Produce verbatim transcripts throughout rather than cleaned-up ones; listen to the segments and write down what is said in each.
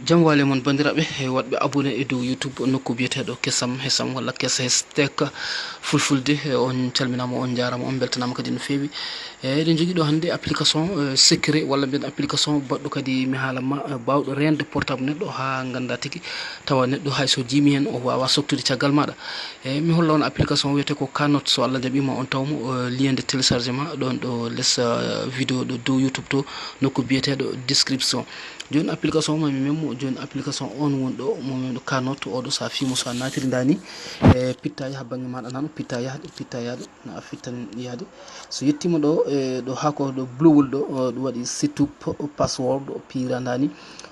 Jam waale mon, banndiraaɓe, e waɗɓe abonné e dow YouTube nokku biyeteeɗo Kesam Hesam walla Kes Hes Tech Fulfulde. E, on calminaama, on njaaraama, on mbeltanaama kadi no feewi. E, eɗen njogii ɗo hannde application, e, secret walla mbiyen application baɗɗo kadi, mi haala ma, e, baawɗo reende portable neɗɗo haa ngannda tigi tawa neɗɗo hay so jiimi heen o waawaa soktude caggal maaɗa. E, mi holla on application wiyetee ko Kanote, so Allah jaɓiima on tawmo, e, lien de téléchargement ɗon ɗo les, e, vidéo ɗo dow YouTube to nokku biyeteeɗo description. Jooni application o mami memmo, jooni application on woni ɗo, mo memɗo Kanote oɗo, so a fiimo, so a naatiri nda ni, e, pitta yaha bannge maaɗa nano, pitta yahde, pitta yahde, na a fittan yahde. So yettiima ɗo, e, ɗo haa ko ɗo blowol ɗo, o, ɗo waɗi setup password, o piira nda ni.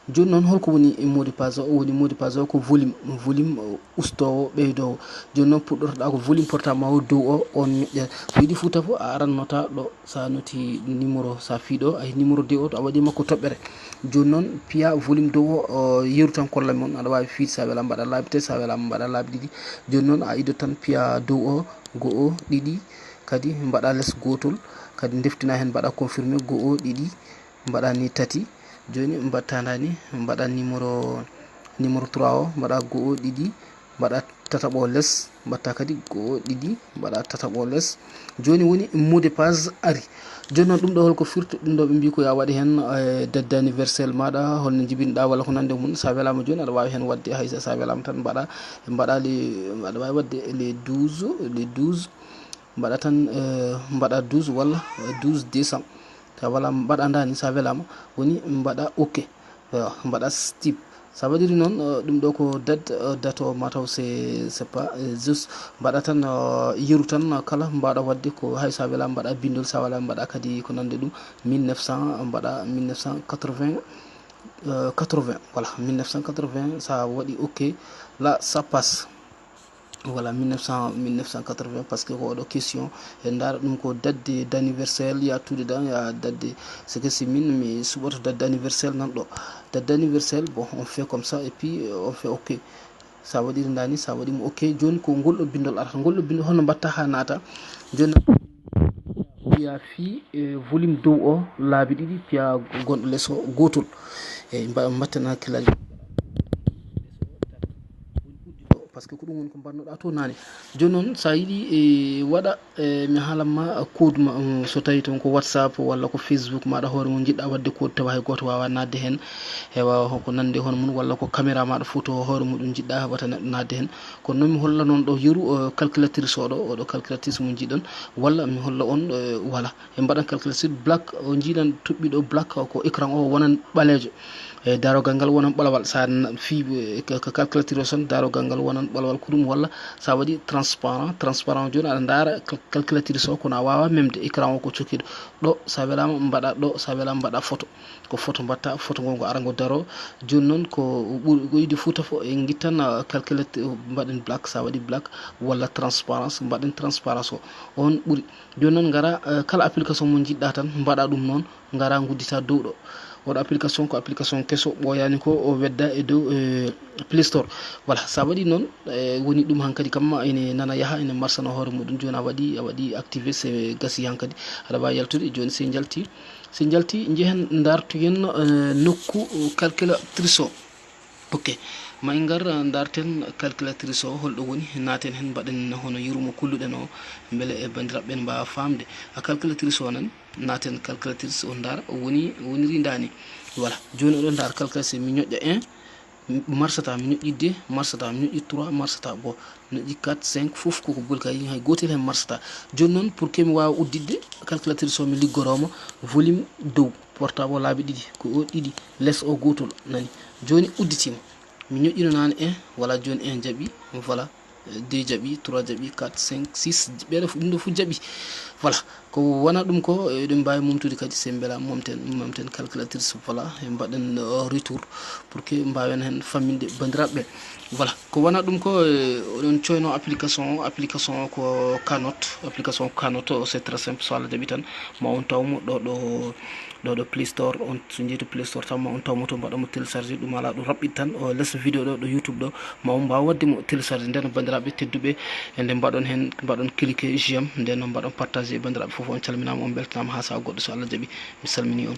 Jooni noon holko woni mot de passe o? O woni mot de passe o ko volume, volume, o, ustoowo, ɓeydoowo. Jooni noon puɗɗortoɗa ko volume portable ma o dow o, on ñoƴƴa. Ko yiɗi Fuuta fof a aran nota ɗo, sa noti numéro, sa fii ɗo, ay numéro de o to a waɗi makko toɓɓere. Jooni noon piya volume dow o, o yeru tan kolla mon, aɗa waawi fiide sa wela mbaɗa laabi tati, sa wela mbaɗa laabi ɗiɗi. Jooni noon a idot tan piya dow o, go'o, ɗiɗi, kadi mbaɗa les gootol, kadi ndeftina heen mbaɗa confirmé, go'o, ɗiɗi, mbaɗa ni tati. Jooni mbatta nda ni, mbaɗa numéro, numéro trois o, mbaɗa go'o, ɗiɗi, mbaɗa tataɓo les, mbatta kadi go'o, ɗiɗi, mbaɗa tataɓo les. Jooni woni mot de passe ari. Jooni noon ɗum ɗo holko firti? Ɗum ɗo ɓe mbi ko ya waɗe heen, e, date d'anniversaire maaɗa, holno njibinɗa walla ko nande mum. Sa welaama jooni aɗa waawi heen waɗde hay sa, sa welaama tan mbaɗa, mbaɗa les, aɗa waawi waɗde les douze, les douze, mbaɗa tan, e, mbaɗa douze walla, e, douze deux cents. Sa wala mbaɗa nda ni, sa welaama woni mbaɗa ok. Ewa, mbaɗa skip. Sa waɗiri noon, eh, ɗum ɗo ko date, eh, date o mataw c'est, c'est pas, eh, juste. Mbaɗa tan, eh, yeru tan, eh, kala mbaɗa waɗde ko hay sa wela mbaɗa bindol, sa wela mbaɗa kadi ko nande ɗum mille neuf cents, mbaɗa mille neuf cent quatre-vingts, eh, quatre-vingts, voilà, mille neuf cent quatre-vingts, sa waɗi ok, là, ça passe. Voilà, mille neuf cents, mille neuf cent quatre-vingts, parce que ko oɗo question, e ndaara ɗum ko date de, d'anniversaire, ya tout dedans, ya date de, c'est que si min mi suɓoto date d'anniversaire nan ɗo. Date d'anniversaire, bon, on fait comme ça, et puis, euh, on fait ok. Sa waɗiri nda ni, sa waɗi mo ok, jooni ko ngol ɗo bindol arata, ngol ɗo bindol, hono mbatta ha naata. Jooni, piya fii, e, volume dow o laabi ɗiɗi, piya gonɗo les o gootol. E, mba-, mbatten hakkillaaji. Parce que ko ɗum woni ko mbannoɗa to nane. Jooni noon, sa yiɗi, e, waɗa, e, mi haalan ma code ma, um, so tawi toon ko WhatsApp walla ko Facebook maɗa hoore mum njiɗɗa waɗde code tawa hay gooto wawa naatde heen. Ewa, ko nande hono mum walla ko caméra maɗa photo hoore muɗum njiɗɗa wata neɗɗo naatde heen. Kono noon mi holla noon ɗo yeru, o, calculatrice oɗo, oɗo calculatrice mo njiɗon, walla mi holla on, e, voilà. En mbaɗan calculatrice black, o njiɗan toɓɓiɗo black, o ko écran o wonan ɓaleejo. E, darogal ngal wonan ɓalawal. Sa na-, fi, e, ka, ka calculatrice o son, darogal ngal wonan ɓalawal ko ɗum, walla sa waɗi transparent, transparent jooni aɗa ndaara cal-, calculatrice o kono a wawa memde écran o ko cokkiɗo. Ɗo sa welama mbaɗa, ɗo sa welama mbaɗa photo. Ko photo mbatta, photo ngo ngo ara ngo daro. Jooni noon ko ɓuri, ko yiɗi Fuuta fof en ngittan, ah, calculate, mbaɗen black, sa waɗi black walla transparence, mbaɗen transparence o. On ɓuri. Jooni noon ngara, eh, kala application mo njiɗɗa tan mbaɗa ɗum noon, ngara nguddita dow ɗo. Oɗo application ko application keso, ɓooyaani ko o wedda e dow, eh, Play Store. Voilà, sa waɗi noon, eh, woni ɗum hankadi kamma ene nana yaha, ene marsana hoore muɗum. Jooni a waɗi, a waɗi activé, se gasi hankadi. Aɗa waawi yaltude. Jooni si njalti, Si njalti, njehen ndartoyen, eh, nokku calculatrice o. Ok, ma en ngar, eh, ndarten calculatrice o holɗo woni, naaten hen mbaɗen hono yeru mo kulluɗen o, mbele e banndiraaɓe ɓen mbaawa faamde. A calculatrice o nan, naaten calculatrice o ndar, o woni, o woniri nda ni. Voilà, jooni oɗo ndar calculatrice mi ñoƴƴa un, marsata mi ñoƴƴi deux, marsata mi ñoƴƴi trois, marsata bon, mi ñoƴƴi quatre, cinq, fof koko boli kay, hay gootel hen marsata. Jooni noon, pour que mi waawa udditde calculatrice o, mi liggoroo mo volume dow, portable o laabi ɗiɗi, ko o ɗiɗi, les o gootol, nani. Jooni udditiima. Mi ñoƴƴino naane un, voilà, jooni un jaɓi, voilà. Deux jaɓi, trois jaɓi, quatre, cinq, six, ɓeɗo fu-, ɗum ɗo fof jaɓi. Voilà, ko wona ɗum ko, eɗen mbaawi momtude kadi, so en mbela momten, momten calculatrice, voilà, en mbaɗen, euh, retour pour que mbaawen heen famminde banndiraaɓe ɓe. Voilà, ko wona ɗum ko, eh, oɗon coyno application o, application o ko Kanote, application Kanote o, c'est très simple, so Allah jaɓi tan, ma on taw mo ɗo, ɗo, ɗo, ɗo Play Store, on so njeytu Play Store tan ma on taw mo to, mbaɗa mo télécharger, ɗum ala ɗum raɓɓiɗ tan, o les vidéo ɗo, ɗo YouTube ɗo, ma on mbaaw waɗde mo télécharger. Nden banndiraaɓe tedduɓe, e nde mbaɗon heen, mbaɗon cliquer j'aime, nden noon mbaɗon partager e banndiraaɓe fof, on calminaama, on mbeltanaama haa sahaa goɗɗo so Allah jaɓi. Mi salminii on.